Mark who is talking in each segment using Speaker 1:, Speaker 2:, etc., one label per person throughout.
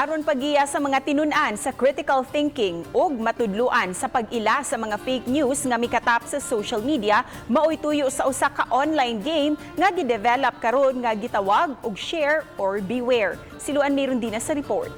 Speaker 1: Aron pagiya sa mga tinun-an sa critical thinking ug matudluan sa pag-ila sa mga fake news nga mikatap sa social media, maoy tuyo sa usa ka online game nga gidevelop karon nga gitawag og Share or Beware. Si Luan Mirundina sa report.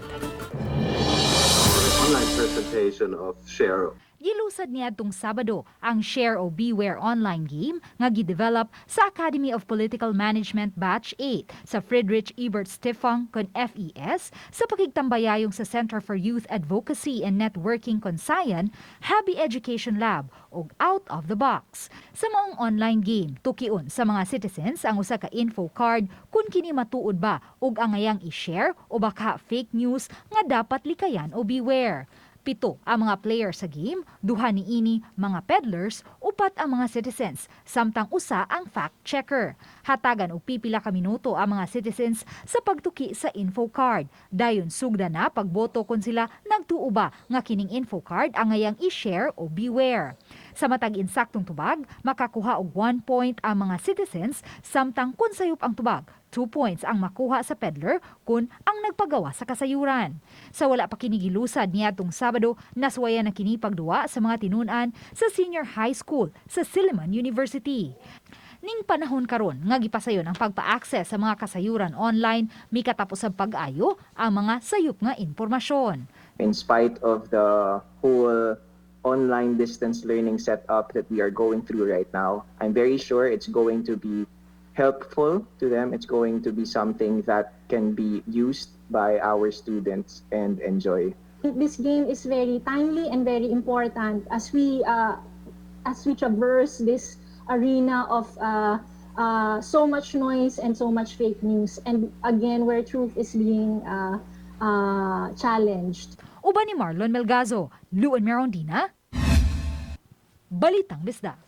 Speaker 2: Online presentation of Share
Speaker 3: Gilusad niadtong Sabado ang Share o Beware online game nga gidevelop sa Academy of Political Management Batch 8 sa Friedrich Ebert Stiftung kon FES sa pakigtambayayong sa Center for Youth Advocacy and Networking kon SAYAN, Habi Education Lab ug Out of the Box. Sa maong online game, tukion sa mga citizens ang usa ka info card kung kini matuod ba ug angayang i-share o baka fake news nga dapat likayan o beware. Pito ang mga player sa game, duha ni ini mga peddlers, upat ang mga citizens, samtang usa ang fact checker. Hatagan og pipila ka minuto ang mga citizens sa pagtuki sa info card. Dayon sugda na pagboto kung sila nagtuo ba nga kining info card angayang i-share o beware. Sa matag insaktong tubag, makakuha og 1 point ang mga citizens, samtang kung sayop ang tubag, 2 points ang makuha sa peddler kung ang nagpagawa sa kasayuran. Sa wala pa kini gilusad niadtong Sabado, nasuwayan na kini pagduwa sa mga tinun-an sa Senior High School sa Silliman University. Ning panahon karon nga gipasayon ang pagpa-access sa mga kasayuran online, mikatapos sa pag-ayo ang mga sayop nga impormasyon.
Speaker 4: In spite of the whole online distance learning setup that we are going through right now, I'm very sure it's going to be helpful to them. It's going to be something that can be used by our students and enjoy.
Speaker 5: This game is very timely and very important as we traverse this arena of so much noise and so much fake news, and again, where truth is being challenged.
Speaker 3: Uban ni Marlon Melgazo, Luan Merondina, Balitang Bisdak.